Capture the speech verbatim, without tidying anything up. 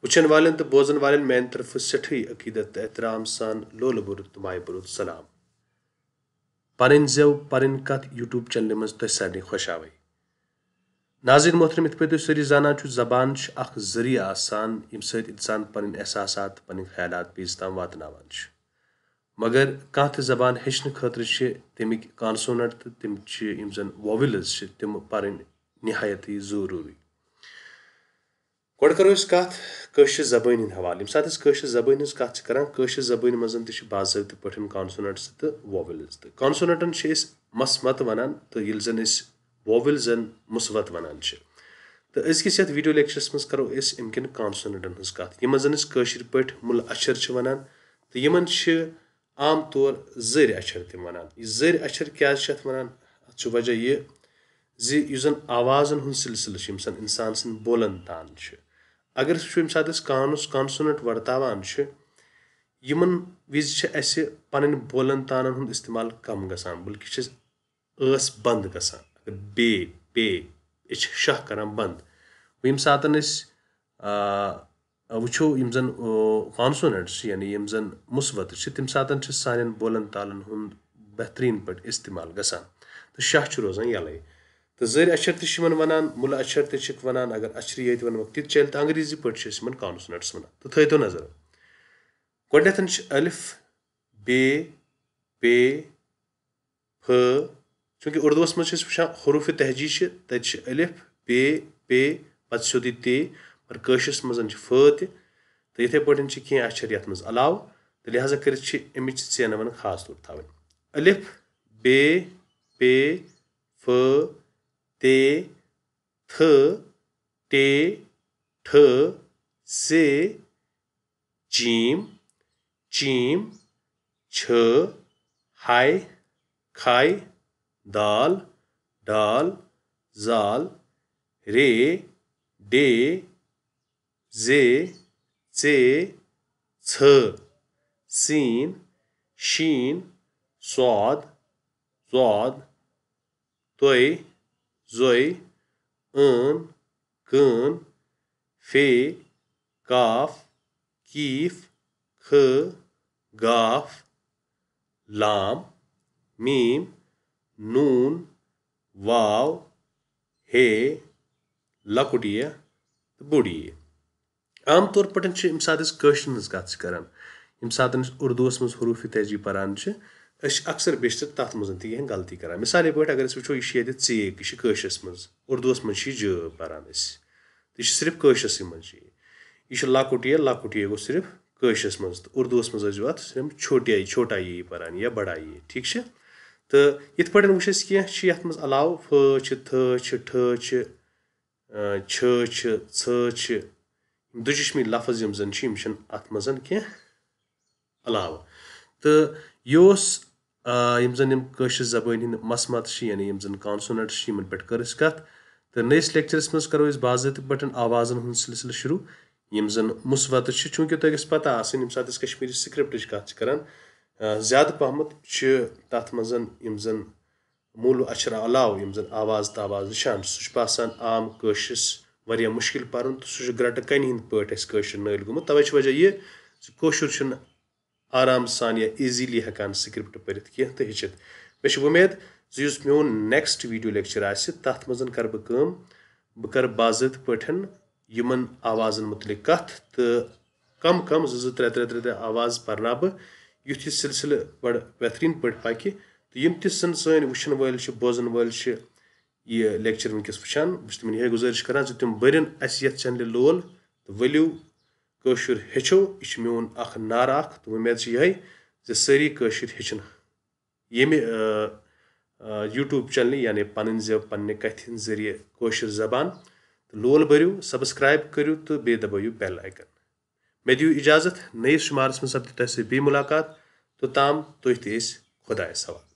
وٕچھن والٮ۪ن تہٕ بوزن والٮ۪ن میانہِ طرفہٕ سٮ۪ٹھٕے عقیدت تہٕ احترام سان لولہٕ بوٚرُت تہٕ مایہِ بوٚرُت سلام۔ پنٕنۍ زٮ۪و پنٕنۍ کتھ YouTube چینلہِ منٛز تۄہہِ سارنٕے خۄش آوے۔ ناظرین محترم، یِتھ پٲٹھۍ تُہۍ سٲری زانان چھِو، زبان چھِ اکھ ذٔریعہٕ آسان، ییٚمہِ سۭتۍ انسان پنٕنۍ احساسات تہٕ پنٕنۍ خیالات بیٚیِس تام واتناوان چھُ۔ مگر کانٛہہ تہِ زبان ہیٚچھنہٕ خٲطرٕ چھِ تَمِکۍ consonant تہٕ تِم چھِ، یِم زن vowels چھِ، تِم پرٕنۍ نہایت ضروٗری۔ گۄڈٕ کرو أسۍ کتھ کٲشرِ زبٲنۍ ہٕنٛدِ حوالہٕ۔ ییٚمہِ ساتہٕ أسۍ کٲشرِ زبٲنۍ ہٕنٛز کتھ چھِ کران، کٲشرِ زبٲنۍ منٛز تہِ چھِ باضٲبطہٕ پٲٹھۍ consonants تہٕ vowels۔ تہٕ consonantن چھِ أسۍ مس مت ونان، تہٕ ییٚلہِ زن أسۍ vowelsن مُثبت ونان چھِ۔ تہٕ أزکِس یتھ video lectureس منٛز کرو أسۍ امہِ کٮ۪ن consonantن ہٕنٛز کتھ، یِمن زن أسۍ کٲشِر پٲٹھۍ مُلہٕ اچھر چھِ ونان، تہٕ یِمن چھِ عام طور زٔرۍ اچھر تہِ ونان۔ یہِ زٔرۍ اچھر کیازِ چھِ اتھ ونان؟ اتھ چھُ وجہ یہِ زِ یُس زن آوازن ہُنٛد سلسلہٕ چھُ، یِم زن انسان سٕنٛدۍ بولن تان چھِ، اگر أسۍ وٕچھو، ییٚمہِ ساتہٕ أسۍ کانس-، consonant ورتاوان چھِ، یِمن وِزِ چھِ اَسہِ پنٕنۍ بولن تانن ہُنٛد استعمال کم گژھان، بلکہِ چھِ أسۍ ٲس بنٛد گژھان۔ اگر بے، بے، أسۍ چھِ شاہ کران بنٛد۔ وۄنۍ ییٚمہِ ساتہٕ أسۍ، آ، وٕچھو، یِم زن، آ، consonants چھِ، یعنی یِم زن مُثبت چھِ، تَمہِ ساتہٕ چھِ سانٮ۪ن بولن تالن ہُنٛد بہتریٖن پٲٹھۍ استعمال گژھان تہٕ شاہ چھُ روزان یَلَے۔ تہٕ زٔرۍ اچھر تہِ چھِ یِمن وَنان، مُلہٕ اچھر تہِ چھِکھ وَنان، اگر اچھرِ یٲتۍ وَنوکھ تہِ تہِ چلہِ، تہٕ انگریزی پٲٹھۍ چھِ أسۍ یِمن consonants وَنان۔ تہٕ تھٲیتو نظر، گۄڈٕنٮ۪تھ چھِ الف، بے، پے، پھ، چوٗنٛکہِ اردوٗوَس منٛز چھِ أسۍ وٕچھان حروٗفِ تہجی چھِ، تَتہِ چھِ الف، بے، پے، پتہٕ سیوٚدُے تے، مگر کٲشرِس منٛز چھِ ف تہِ، تہٕ یِتھَے پٲٹھۍ چھِ کینٛہہ اچھر یَتھ منٛز علاوٕ، تہٕ لہذا کٔرِتھ چھِ اَمِچ ژینہٕ وَنہٕ خاص طور تھاوٕنۍ۔ الف، بے، پے، ف، تے، تھ، ٹے، ٹھ، سے، جیم، چیم، چھ، ہاے، کھاے، دال، ڈال، زال، رے، ڈے، زے، ژے، ژھ، سین، شین، صاد، زاد، توے، زوے، ٲن، کٲن، فے، کاف، کیف، خ، گاف، لام، میم، نون، واو، ہے، لۄکُٹ یہِ تہٕ بوٚڑ یہِ۔ عام طور پٲٹھۍ چھِ ییٚمہِ ساتہٕ أسۍ کٲشرٮ۪ن ہٕنٛز کَتھ چھِ کَران، ییٚمہِ ساتہٕ أسۍ اردوٗوَس منٛز حروٗفِ تہجی پَران چھِ، أسۍ چھِ اکثر بیشتر تَتھ منٛز تہِ کینٛہہ غلطی کَران۔ مِثالے پٲٹھۍ اگر أسۍ وٕچھو، یہِ چھِ ییٚتہِ ژیک، یہِ چھِ کٲشرِس منٛز، اردوٗوَس منٛز چھِ یہِ جٲ پَران أسۍ۔ تہٕ یہِ چھِ صرف کٲشرِسٕے منٛز چھِ یہِ۔ یہِ چھُ لۄکُٹ یہِ، لۄکُٹ یہِ گوٚو صرف کٲشرِس منٛز، تہٕ اردوٗوَس منٛز ٲسۍ زیو اَتھ صرف چھوٹیا یہِ، چھوٹا یہِ پَران یا بڑا یہِ، ٹھیٖک چھِ؟ تہٕ یِتھ پٲٹھۍ وٕچھ اَسہِ کینٛہہ چھِ یَتھ منٛز علاوٕ، ف چھِ، تھ چھِ، ٹھ چھِ، آ، چھ چھِ، ژھ چھِ، یِم دُچشمی لفظ یِم زن چھِ، یِم چھِنہٕ اتھ منٛز کینٛہہ علاوٕ۔ تہٕ یہِ اوس، آ، یِم زن یِم کٲشِر زبٲنۍ ہٕنٛدۍ مسمت چھِ، یعنی یِم زن consonant چھِ، یِمن پٮ۪ٹھ کٔر اَسہِ کتھ۔ تہٕ نٔیِس lectureس منٛز کرو أسۍ باضٲبطہٕ پٲٹھۍ آوازن ہُنٛد سلسلہٕ شروع، یِم زن مُثبتہٕ چھِ۔ چوٗنٛکہِ تۄہہِ گژھِ پتہ آسٕنۍ، ییٚمہِ ساتہٕ أسۍ کشمیٖری scriptٕچ کتھ چھِ کران، آ، زیادٕ پہمتھ چھِ تتھ منٛز یِم زن موٗلہٕ اچھرٕ علاوٕ یِم زن آواز تہٕ آواز نِشان چھِ، سُہ چھُ باسان عام کٲشرِس واریاہ مُشکِل پَرُن، تہٕ سُہ چھُ گرٛٹہٕ کَنہِ ہِنٛدۍ پٲٹھۍ اَسہِ کٲشُر نٲلۍ گوٚمُت۔ تَوَے چھِ وَجہ یہِ زِ کٲشُر چھُنہٕ آرام سان یا easily ہٮ۪کان script پٔرِتھ کینٛہہ تہٕ ہیٚچھِتھ۔ مےٚ چھِ وۄمید زِ یُس میون next video lecture آسہِ، تَتھ منٛز کَرٕ بہٕ کٲم، بہٕ کَرٕ باضٲبطہٕ پٲٹھۍ یِمَن آوازَن مُتعلِق کَتھ تہٕ کم کم زٕ زٕ ترٛےٚ ترٛےٚ ترٛےٚ ترٛےٚ آواز پرناو بہٕ، یُتھ یہِ سلسلہٕ بڑٕ بہترین پٲٹھۍ پکہِ۔ تہٕ یِم تہِ زن سٲنۍ وٕچھن وٲلۍ چھِ، بوزن وٲلۍ چھِ، یہِ lecture وٕنکیٚس وٕچھان، بہٕ چھُس تِمن یِہے گُزٲرِش کران زِ تِم بٔرِن اسہِ یتھ channelہِ لول تہٕ ؤلِو کٲشُر ہیٚچھو۔ یہِ چھُ میون اکھ نعرٕ اکھ تہٕ وۄمید چھِ یِہے زِ سٲری کٲشِر ہیٚچھن ییٚمہِ، آ، آ، YouTube channelہِ، یعنی پنٕنۍ زٮ۪و پننہِ کتھِ ہٕنٛدۍ ذٔریعہٕ کٲشِر زبان۔ تہٕ لول بٔرِو، subscribe کٔرِو تہٕ بیٚیہِ دبٲیِو bell icon۔ مےٚ دِیِو اجازت، نٔیِس شُمارس منٛز سپدِ تۄہہِ سۭتۍ بیٚیہِ مُلاقات۔ توٚتام تُہۍ تہٕ أسۍ خۄدایس حوالہٕ۔